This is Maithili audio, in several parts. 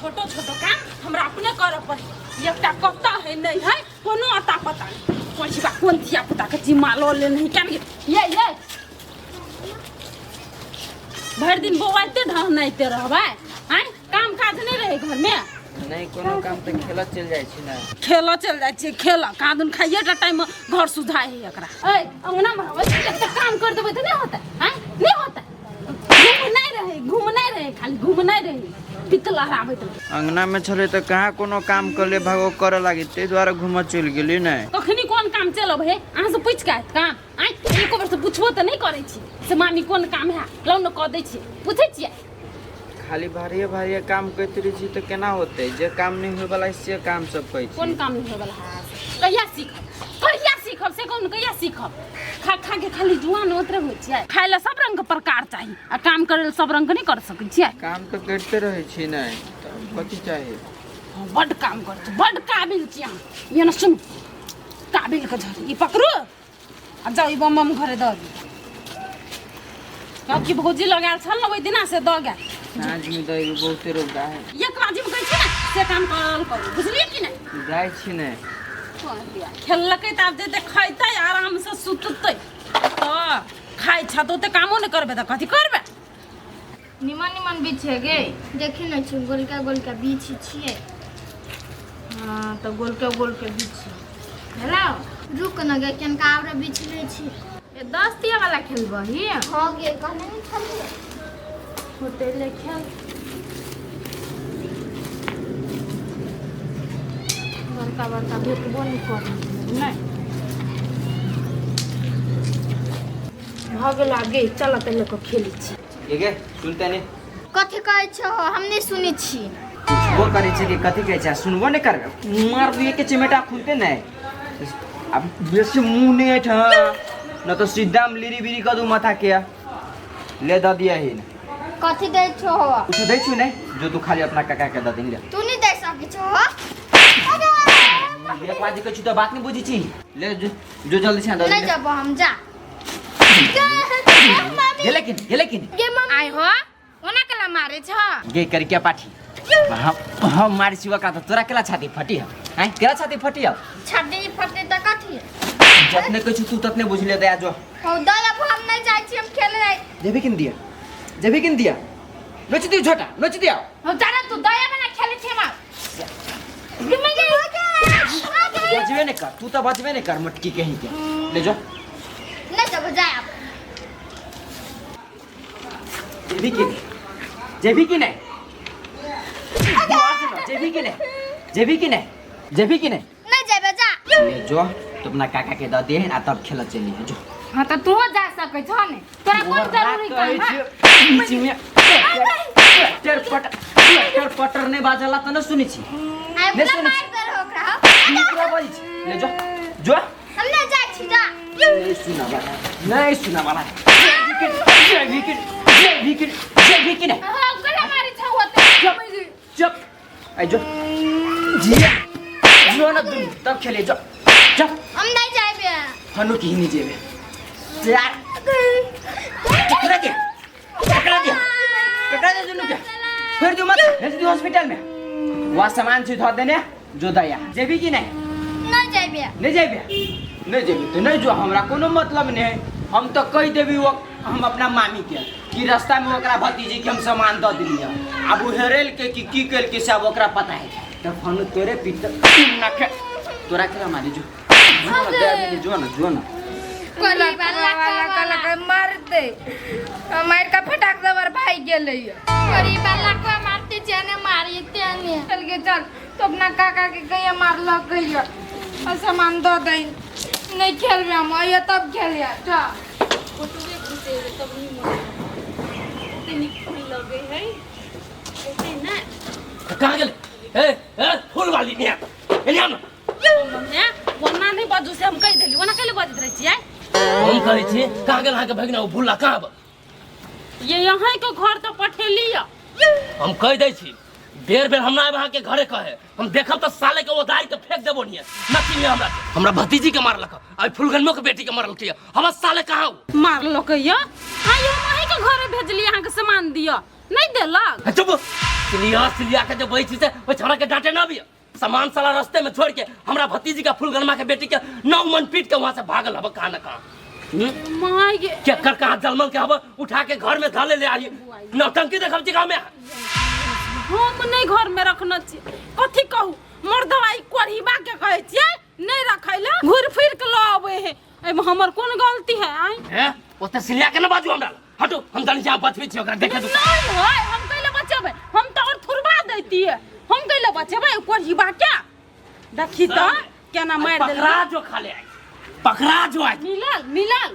छोटो छोटो काम हमरा अपने करऽ पड़ै। एकटा कत्ता है नहीं है, कोनो अता पता नहीं। कोन कोन धिया पुता के जिम्मा लऽ लेने है क्या ये ये भरि दिन बौआइते ढहनाइते रहबै आँय? काम काज नहि रहै घरमे? नहीं, कोनो काम तऽ खेलऽ चलि जाइ छी ने। खेलऽ चलि जाइ छियै, खेलऽ कादुन खाइए टा टाइम घर सुधाइ है एकरा। ऐ अंगना मे रहबै एकटा काम कर देबै तऽ नहि होतै आँय? नहि होतै। घूमनाइ रहै, घूमनाइ रहै, खाली घूमनाइ रहै, पित्त लहराबैत रहै। अंगना में छलै तऽ कहाँ कोनो काम कऽ ले भागो करऽ लागी, ताहि दुआरे घूमऽ चलि गेली ने। कखनी कोन काम चलब हे? अहाँ से पूछि के आयत काम आँय? एको बेर से पुछबो तऽ नहि करै छी से मामी कोन काम है, लौ ने कऽ दै छियै, पूछै छियै? खाली भारिये भारिये काम करैत रहै छी तऽ केना होतै? जे काम नहि होयवला है से काम सब कहै छी। कोन काम नहि होयवला है? कहिया सीखब, कहिया सीखब से कहू ने, कहिया सीखब? खा खा के खाली जुआन ओतरे होइ छियै। खाय लए सब रंग के प्रकार चाही आ काम करै लए सब रंग के नहि कर सकै छियै। काम तऽ करिते रहै छी ने, तऽ कथी चाही? हँ, बड्ड काम करै छी, बड्ड काबिल छी अहाँ। ये ने सुनू, काबिल के झड़ी ई पकड़ू आ जाउ ई बम बम घरे दऽ दियौ। कि भौजी लगायल छल ने ओहि दिना से दऽ गेल। साँझ में दऽ एबै, बहुते रौदा है। एक बाजी में कहै छी ने से काम करल करू, बुझलियै कि नहि? जाइ छी ने। खेललकै तऽ आब जेतै खैतै, आरामसँ सुततै। तऽ खाइ छ तऽ ओते कामो नहि करबै तऽ कथी करबै? निमन निमन बीछ है गे। देखी ने छी, गोलका गोलका बीछ छियै। हाँ तऽ गोलके गोलके बीछ भेलौ। रुक न गे, केनका आरो बीछ लै छी। ए 10 तिया वाला खेलबही? हाँ गे, कहने नहि छलियै। होते ले खेल। बड़का बड़का भेटबो नहि करै नहि भऽ गेल। आगे चल तऽ लऽ कऽ खेलै छी। गे गे सुनते नहीं? कथी कहै छहो? हम नहि सुनै छी। पुछबो करै छै कि कथी कहै छै, सुनबो नहि करबै? मार दिए के चिमेटा खुलते नहीं। अब बेसी मुंह नहीं ऐठ न तो सीधा हम लिरी बिरी कर दूं माथा के। ले दऽ दिया ही। कथी दै छहो? कुछ दै छु नहीं, जो तू खाली अपना काका के दऽ दिन ले। तू नहीं दे सकै छहो। एक बात कहै छु तऽ बात नहीं बुझै छी। ले जो, जो जल्दी से दऽ नहीं दे। जब हम जा। गेले कि गेले कि? गे मम्मी। आइ हो, ओना केला मारे छ? गे करिया पाठी, हम मारै छी ओकरा तऽ तोरा केला छाती फटी है? आँय, केला छाती फटी है? छाती फटते तऽ कथी? जतने कहै छु तू ततने बुझले दया जो। हौ दया, अब हम नहीं जाइ छी, हम खेले जाइ। जेबी किन दिया, जेबी किन दिया, नोच दियो झोटा, नोच दिया। हो जा तू, दया बना खेले छी हम। बजबे नहीं कर तू, तो बजबे नहीं कर मटकी कहीं के। ले जो। नहीं जब जाए आप। जेबी कि जेबी कि नहीं? जेबी कि नहीं? जेबी कि नहीं? जेबी कि नहीं? नहीं जेबे, जा। ले जो तो अपना काका के दऽ दिए आ तब खेलऽ चली जो। हाँ तऽ तू जा सकै छ ने, तोरा कोन जरूरी काम है? बीच में पटर पटर पटर पटर नहीं बाजला तऽ न सुनै छी। आइ नहीं पूरा सुनै मारि छी। दे ओकरा। निकला बाजै छी। ले जो जो। हम नहीं जाइ छी, जा। नहीं सुना वाला, नहीं सुना वाला। जेबी कि जेबी कि जेबी कि नहीं? हाँ, केला मारे छ होते? चुप चुप, आई जो जिया जो न तुम तब खेले जो चुप। हम नहीं जाइबे। हनु की नहीं जेबे यार। पकड़ा दिया, पकड़ा दिया, पकड़ा दिया दुनू के। फिर तू मत भेज दी हॉस्पिटल में, वहाँ सामान छी धो देने जो दया। जेबी कि नहीं? नहीं जाइबे। नहीं जेबे, नहीं जेबी तो नहीं जो, हमरा कोनो मतलब नहीं है। हम तो कह देबी वो हम अपना मामी के कि रास्ता में ओकरा भतीजी के हम सामान दऽ देलियै। आब ओ हेरेल के कि की केलकै से आब ओकरा पता है। तऽ फनु तोरे पीत नखे तोरा केना मारी? जो जो ना दे दे, जो ना जो ना। वाला के मारते, मार के फटाक दबर भाग गेलै। गरीब वाला को मारते जाने मारते ने। चल गे चल तो अपना काका के कहिया मारलक कहिया और सामान दऽ दै। नहीं खेलबे हम, अइया तब खेलिया जा। फोटोए घिचेबै तब निमन, ओते नीक फूल लगै है ओते ने। कहाँ गेलै? ए ए फूल वाली, निया एने आउ न। मम्मी, ओना नहि बाजू से हम कहि देली। ओना कैले बजैत रहै छियै? हम कहै छी कहाँ गेल अहाँके भगिना ओ भूला, कहाँ बा? ये यहाँ के घर तऽ पठेली यऽ। हम कहि दै छी, बेर बेर हमरा आबि अहाँके घरे कहे हम देखब तऽ साले के ओदारि के फेंक देबो। निये न चिन्हे हमरा के। हमरा भतीजी के मारलक, आइ फुलगनमा के बेटी के मारलक यऽ। हमर साले कहाँ हो? मारलक यऽ? आइ हम अहीँके घरे भेजली अहाँके सामान दिअ। नहीं देलक। चुप सिलिया सिलिया के जब वही चीज से ओहि छौड़ा के डांटे ना अबिय। सामान साला रास्ते में छोड़ के हमरा भतीजी का फूलगनमा के बेटी के 9 मन पीट के वहां से भागल हब कहाँ न कहाँ। माय गे के कर कहाँ जलमल के हब उठा के घर में धले ले आई नौटंकी देखब छी गाँव में। हम नहीं घर में रखना छी, कथी कहू मर्दवा ई कोढ़ीबा के कहै छियै नहीं रखै ला, घुरि फिर के लऽ अबै है, एहिमे हमर कोन गलती है? आँय हे ओते सिलिया के न बाजू हमरा, हटू हम जानी छी अहाँ बचबै छी ओकरा देखे दू। नहीं है, हम कैले बचेबै, हम तऽ और थुरबा दैतियै, हम कैले बचेबै कोढ़ीबा के? देखी तऽ केना मारि देलकै। पकड़ा जो खाले आई, पकड़ा जो आई। मिलल मिलल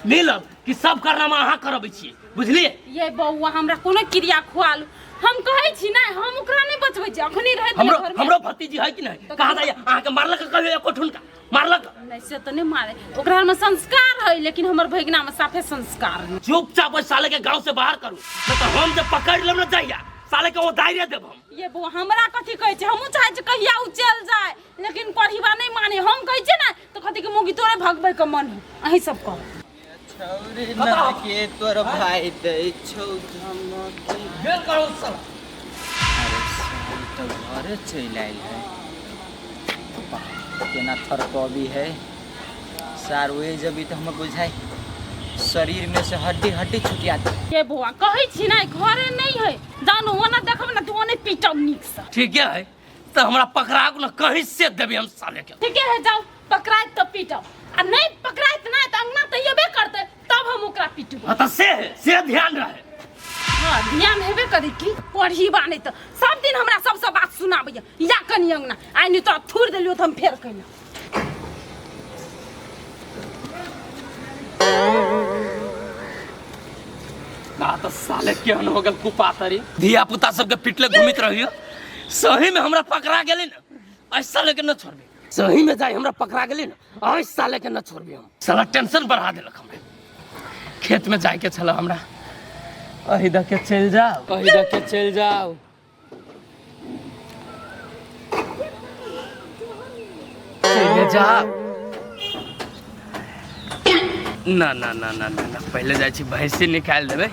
मिलल कि सब करनामा अहाँ करबै छियै, बुझलियै? ये बौआ हमरा कोनो क्रिया खुआलू, हम कहै छी नहि हम ओकरा नहि बचबै छी, अखनी रहैत हमरो घरमे। हमरो भतीजी है कि नहि? कहाँ जाइए अहाँके मारलक कहियो एको ठुनका मारलक? नहीं से तऽ नहि मारे, ओकरा में संस्कार है, लेकिन हमर भगिना में साफे संस्कार नहीं। चुपचाप ओहि साले के गांव से बाहर करू, नहीं तो हम जब पकड़ लेब न जाइया साले के वो दायरे देब हम। ये बौआ हमरा कथी कहै छै, हमहूँ चाहै छी कहिया उ चलि जाय, लेकिन कोढ़ीबा नहि माने। हम कहै छियै ने तऽ कथी के मुगी तोरे भगबै के मन है, अहीं सब कहू। छौरी ना के तोर भाई दै छौ धमकी। गेल करू साला। अरे साल तऽ घरे चलि आयल है, केना थरकबी है सार, ओहे जबी तऽ हमर बुझाइ शरीर में से हड्डी हड्डी छुटिया दे। ये बौआ कहै छी ने घरे नहीं है, जानो ओना देखब ने तऽ ओने पीटब नीक से। ठीके है तऽ हमरा पकड़ा न कहीं से देबे हम साले के। ठीके है जाओ, पकड़ाइत तऽ पीटब, आ नहीं पकड़ाइत नहीं तऽ अंगना तऽ एबे करतै तब हम ओकरा पीटब। हाँ तऽ से है, से ध्यान रहे। हाँ ध्यान हेबे करी की पढ़ीबा नहीं तऽ सब दिन हमरा सबसे बात सुनाबैया, या कनी अंगना आइ नहीं तोरा थूर देलियो तऽ हम फेर कहिना। ना तऽ साले केहन हो गेल कुपातरी, धिया पुता सबके पिटले घूमित रहियो, सही में हमरा पकड़ा गेलै ने ऐ साले के न छोड़बे, सही में जाय हमरा पकड़ा गेलै ने ऐ साले के न छोड़बे हम। साला टेंशन बढ़ा देलक हमरा। खेत में जाय के छल हमरा, अही दऽ के चलि जाओ, अही दऽ के चलि जाओ। चलि जाओ। ना ना ना ना ना ना, पहले जाइ छी भैंसी निकालि देबै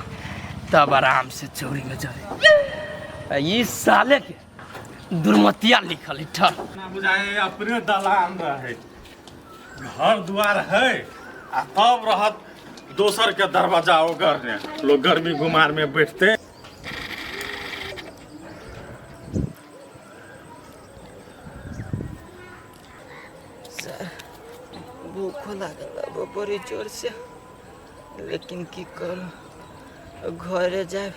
तब आराम से चौरी में जेबै। ई साले के दुर्मतिया लिखल है ठर। ना बुझाए अपने दलान रहे, घर दुआर है आ तब रहत दोसर के दरवाजा ओगरने, लोग गर्मी गुमार में बैठते। सर भूखो लागल बा बड़ी जोर से, लेकिन की करू, घरे जाए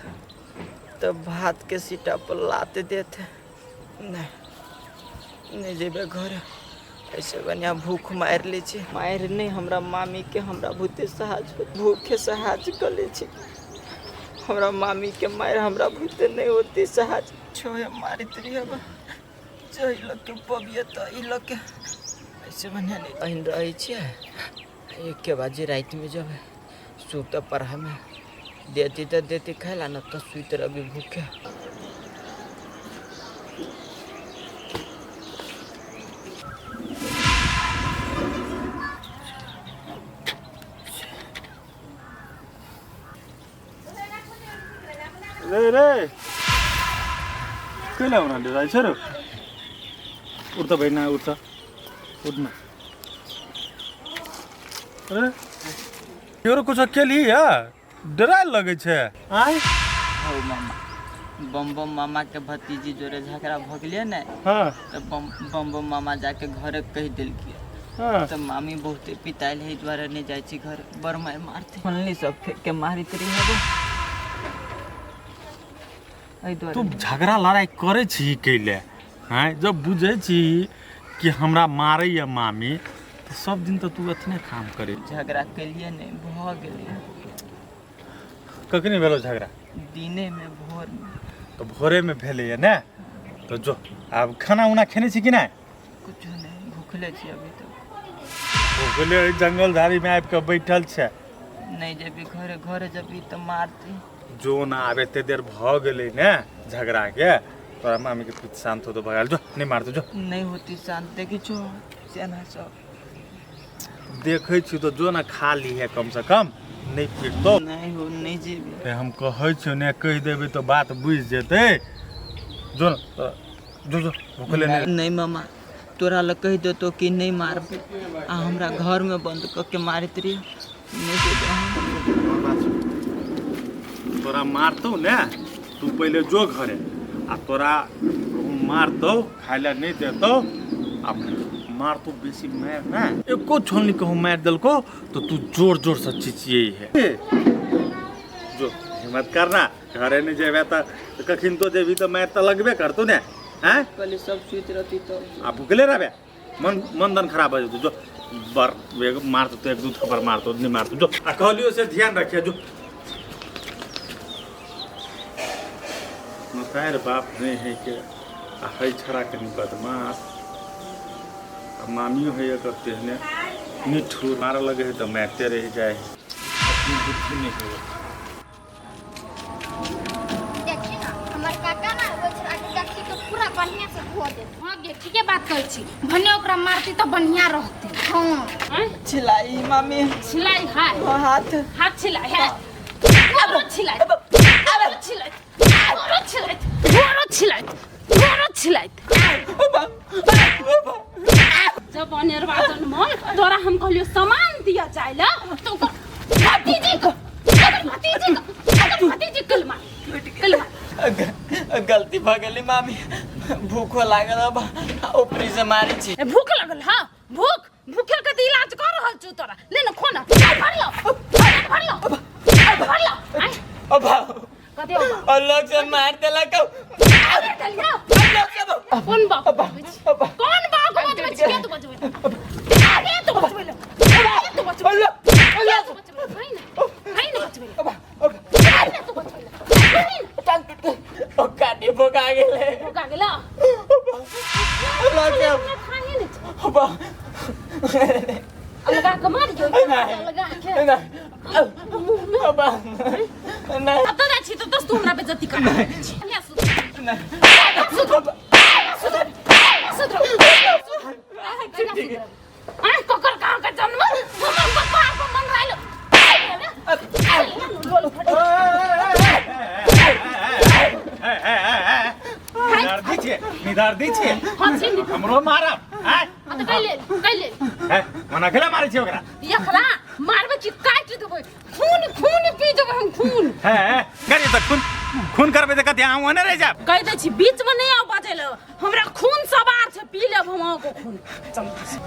तब भात के सीटा पर लात देते। नहीं नहीं जेबे घरे, ऐसे बढ़िया भूख मारि लै छी। मारि नहीं हमरा मामी के, हमरा भूते सहाज भूखे सहाज कऽ लै छी। हमरा मामी के मारि हमरा भूते नहीं होती सहाज। छोहे मारित रहिए जै लऽ के पबिए तऽ ई लऽ के ऐसे बढ़िया नहीं अहिन रहै छियै। एके बाजे रातिमे जेबै सुतऽ पर, हमे देती तऽ देती खाय ला, न तऽ सुति रहबी भूखे। रे रे कहिले आउन रहेछ र? उठ त भैना, उठ त, उठ न। अरे केकरो कुछो केलही या डरायल लगै छै? आँय हौ मामा, बम बम मामा के भतीजी जोरे झगड़ा भऽ गेलै ने। हाँ। तऽ बम बम बम मामा जाके घरे कहि देलकै। हाँ। तऽ मामी बहुते पितायल है, दुआरे नहि जाइ छी घर, बड़ मारि मारते, फलनी सब फेंक के मारित रही हबे एहि दुआरे। तू झगड़ा लड़ाइ करै छी कैले? आँय, जब बुझै छी कि हमरा मारैया मामी तऽ सब दिन तऽ तू अथने काम करे। झगड़ा केलिए नहि, भऽ गेलै। कखनी भेलो झगड़ा? दिने में, भोर में। तऽ भोरे में भेलैया ने? तऽ जो आब खाना उना खेने छी कि नहि? कुछो नहि, भूखले छी अभी तक। भूखले एहि जंगल झाड़ी में आबि कऽ बैठल छै। नहि जेबी घरे, घरे जेबी तऽ मारती। जो ना, आब एते देर भऽ गेलै ने झगड़ा के, तोरा मामी के पित शांत होतो भगाल। जो नहीं मारतो, जो। नहीं होती शांत, देखी छो सेना सब देखै छी तो जो ना, खा ली है कम से कम। नहि पिटतौ। नहि हो, नहि जेबै। ते हम कहै छियौ ने, कहि देबै तऽ बात बुझि जेतै। जो ने, तऽ जो जो, भुखले नहि। नहि मामा, तोरा लग कहि देतौ कि नहि मारबै आ हमरा घरमे बन्द कऽ के मारैत रही। नहि जेबै हम। तोरा मारतौ ने, तू पहिले जो घरे, आ तोरा मारतौ, खाय लए नहि देतौ, आ मारतौ बेसी मारि ने, एको छोलनी कहूँ मारि देलको तो तू जोर जोर से चिचिए है। जो, हिम्मत करना, घरे नहीं जेबे तऽ कखिन तो जेबी तऽ मारि तऽ लगबे करतौ ने। हैं, कहली सब सुति रहती तऽ आ भुखले रहबे, मन मन दन खराब हो जेतौ। जो, बर एक मारतौ तो एक दू थप्पड़ मारतौ, नहीं मारतौ। जो, आ कहलियो से ध्यान रखिए। जो, मतार बाप नहीं है के, आ है छड़ा कनी बदमाश, आ मामियो है एकर तेहने निठुर, मारऽ लगे है तऽ मारिते रहि जाइ है, अपनी बुद्धि नहीं है। देखी ना, हमर काका ना ओइ छोड़ा के देखी तो पूरा बढ़िया से धो देत। हाँ गे, ठीके बात कहै छी, भने ओकरा मारती तऽ बढ़िया रहतै। हाँ। आँय? छिलाई मामी। छिलाई है? हाथ। हाथ छिलाई है? गोरो छिलाई, गोरो छिलाई, गोरो छिलाई, गोरो छिलाई, गोरो छिलाई। जब अनेरवा जनमल तोरा हम कहलियो सामान दिया जाय ला, तो ओकर भतीजी को, ओकर भतीजी को, ओकर भतीजी कलमा कलमा। गलती भऽ गेलै मामी, भूखो लागल अब, ऊपरी से मारै छी। ए, भूख लगल? हाँ, भूख, भूखे के तऽ इलाज कर रहल छु तोरा। ले न, खो न, भर लो, भर लो, भर लो। आय, अब कथी हो? अलग से मार देलक। मार देलियो? अलग से। कोन बाप बजबै छी? कोन बाप बजबै छी? के तू बजबै? के तू बजबै ले? के तू बजबै? के तू बजबै? है ने, है ने बजबै ले? है ने तू बजबै ले? है ने? टांग टूट गेल, ओ काटी भोगा गेलै। भोगा गेला? अलग से। खाही ने छै। अब अलगा के मारियो। नहीं। अलगा के नहीं। मुँह में। अब नहीं। कतऽ जाइ छी तऽ तू हमरा बेइज्जती कर बढ़िया सुध। नहीं। सुध, सुध, सुध, आय ककर कहाँ के जन्म हमर कपार पर मन राइल। लोल फट। निदर्दी छियै, निदर्दी छियै। हाँ, छी। हमरो मारब आँय? हाँ, तऽ कैले कैले? हे, मना केला मारै छियै ओकरा? एकरा मारबै कि काटि देबै, खून खून पी देबै हम खून। हे, करी तऽ खून खून करबै तऽ कथी अहाँ ओहने रहि जायब? कहि दै छी, बीच में नहीं आओ बजै लए। हमरा खून सवार छै, पी लेब हम अहाँके खून।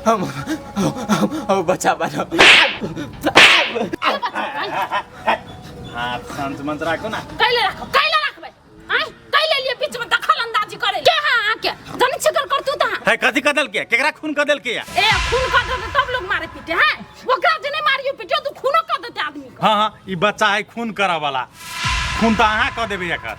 हम हम बच्चा बनो। हाथ शांत मंच राखू ना। कैले राखब? कैले राखबै? आँय, कैले लिए बीच में दखल अंदाजी करे के? हाँ, अहाँके जन छिकर करतू तहाँ। हे, कथी कदल के, केकरा खून कदल के या? ए, खून कर देते तब लोग मारे पीटे हैं। ओकरा जे नहीं मारियो पीटियो तो खूनो कर देते आदमी को। हाँ हाँ, ई बच्चा है खून करऽ वाला, खून तऽ अहाँ कऽ देबै एकर।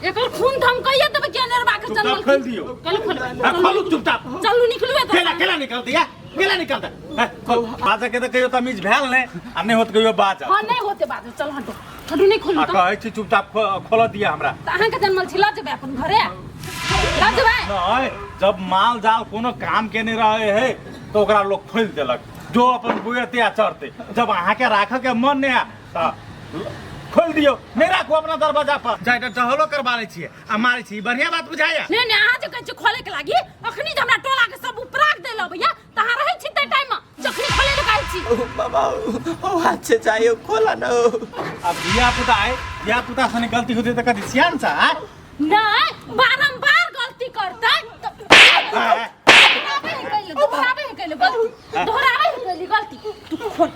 एकर खून तऽ हम कहिए देबै कि अनेरवा के चुपचाप जन्मल। खोलि दियौ। कैले खोलबै? हाँ, खोलू चुपचाप। चलू, निकलू एतऽ। केला केला निकल दिया, केला निकल दे। हे, खोल। बाजऽ के तऽ कहियो तमीज भेल नहि, आ नहि होत कहियो बाजऽ। हाँ, नहीं होते बाजऽ। चल, हटो हटो, नहीं खोलू आ तऽ। कहै छी चुपचाप खोलऽ दिअ हमरा। तऽ अहाँके जन्मल छी, लऽ जेबै अपन घरे, लऽ जेबै। नहीं, जब माल जाल कोनो काम के नहीं रहे है तो ओकरा लोग खोलि देलक, जो अपन बुएते आ चढ़ते। जब अहाँके राखऽ के मन नहीं है तऽ खोलि दियौ, नहीं राखू अपना दरवाजा पर। जाय टहलो करबा लै छियै आ मारै छी, बढ़िया बात बुझाइया? नहीं नहीं, अहाँ जे कहै छी खोले के लागी, अखनी जे हमरा टोला के सब उपराग देल अबैया तऽ अहाँ रहै छी ताहि टाइम में जखनी खोले लए कहै छी। ओ बाबा, ओ हाथ से जाइयो, खोला न। अब धिया पुता है, धिया पुता सने गलती होतै तऽ कथी सियान छ आँय? नहीं, बारम्बार गलती करतै तऽ दोहराबै है कैले, दोहराबै है कैले गलती, दोहराबै है कैले गलती। तू खोल,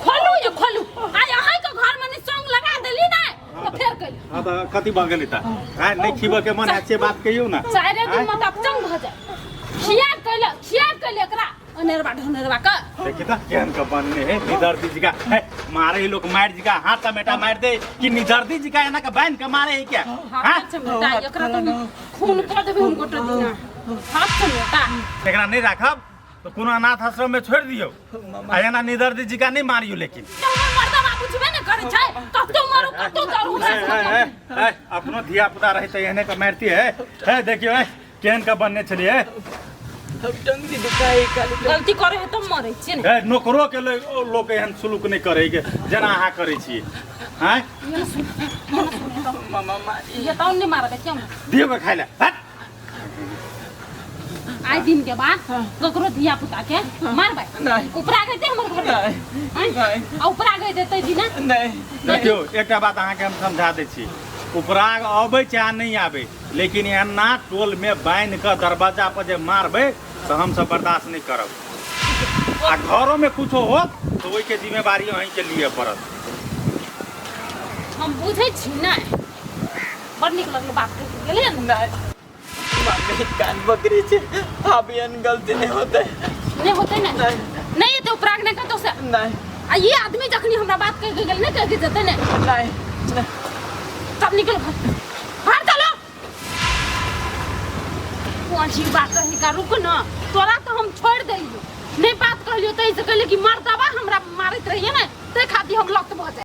खोलू ये, खोलू। आइ अहाँके घर में नहीं संग लगा देली ने तऽ फेर कैले। हाँ, तऽ कथी भऽ गेलै तऽ आँय? नहि खीबऽ के मन है से बात कहियौ ने। चारि दिन में तऽ अपचंग भऽ जाय। खिया कैले, खिया कैले एकरा अनेरवा ढनेरवा के। देखी तऽ केहन के बनने है निदर्दी जी का है। मारे ही लोग मार जी का हाथ टमेटा मार दे कि निदर्दी जी का एना के बांध के मारे है क्या? हाथ हाँ? चमेटा एकरा तऽ हम खून कऽ देबै हम गोटे दिना। हाथ चमेटा। एकरा नहीं राखब तो कोनो अनाथ आश्रम में छोड़ दियौ, आ एना निदर्दी जी का नहीं मारियो लेकिन। तऽ हमर मर्दवा बुझबे ने करै छै, कतौ मरू कतौ जरू। ए, ए, ए, ए, अपनो धिया पुता रहे तऽ एहने के मारती है। हे, देखियो, हे, केहन के बनने छलियै। हम टंगरी दुखाइ खाली। गलती करे है तऽ मरै छियै ने। ए, नौकरो के लोक एहन सुलूक नहि करै के जेना अहाँ करै छी। आँय, मामा मारी। ये तौन नहि मारबै क्यों? दियौ के खाइ लए, हट। आइ दिन के बाद ककरो धिया पुता के मारबै? नहि। उपरा गए हमर घर में? नहि। आँय? नहि। आ उपरा गए देतै दिना? नहि। देखियौ, एकटा बात अहाँके हम समझा दै छी, उपराग अबै चाहे नहि आबै, लेकिन एना टोलमे बान्हि कऽ दरवाजा पर जे मारबै तऽ हमसब बर्दाश्त नहि करब, आ घरोमे कुछो होत तऽ ओहिके जिम्मेवारी अहीँके लिए पड़त। हम बुझै छी ने, बड़ नीक लगल बात कहि के गेलियै ने। नहि मम्मी, कान पकड़ै छै, आब एहन गलती नहि होतै। नहि होतै ने? नहि। नहि एतै उपराग नहि कतौ से। नहि। आ ये आदमी जखनी हमरा बात कहि के गेल, नहि कहि के जेतै ने? नहि नहि। तब निकल घर, घर चलो। कोन चीज बात कही का? रुक न, तोरा तो हम छोड़ देलियो, नहीं बात कहलियो तै से कहले कि मर्दबा हमरा मारैत रहिए ने, तै खातिर हम लत भऽ जाय।